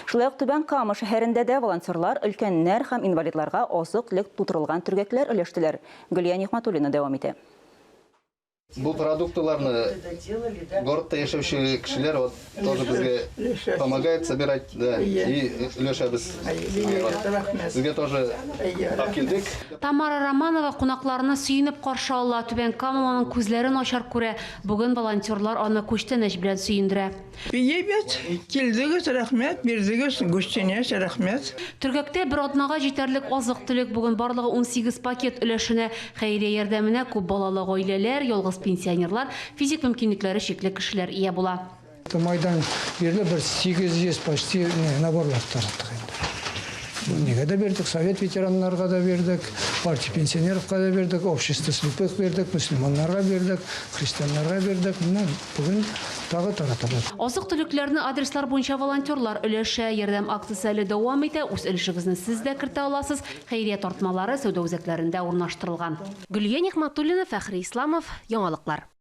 Шулай ук Түбән Кама шәһәрендә дә волонтерлар өлкәннәр һәм инвалидларга азык-төлек тутырылган төргәкләр өләштеләр. Гөлия Нигъмәтуллина дәвам итә. Бу продуктыларны городта яшәүче кешеләр вот тоже безгә помогает собирать, да, и өләшәбез. Сезгә тоже алып килдек. Тамара Романова кунакларны сөенеп каршы ала. Түбән Кама аның күзләре начар күрә. Бүген волонтерлар аны күчтәнәч белән сөендерә. Әйбәт, килдегез, рәхмәт, бирдегез гостинәч, рәхмәт. Төргәктә бер атнага җитәрлек азык-төлек, бүген барлыгы 18 пакет өләшенә. Хәйрия ярдәменә күп балалы гаиләләр, ялгыз пенсионерлар, физик мөмкинлекләре чикле кешеләр ия була. Майдан бирле бер 800 почти наборлар тараттык инде. Нигә дә бирдек, совет ветераннарга да бирдек, партия пенсионеровка да бирдек, общество слепых бирдек, мөселманнарга бирдек, христианнарга бирдек. Менә бүген тагы таратабыз. Азык-төлекләрне адреслар буенча волонтерлар өләшә. Ярдәм акциясе әле дәвам итә. Үз өлешегезне сез дә кертә аласыз. Хәйрия тартмалары сәүдә үзәкләрендә урнаштырылган. Гөлия Нигъмәтуллина, Фәхри Исламов, Яңалыклар.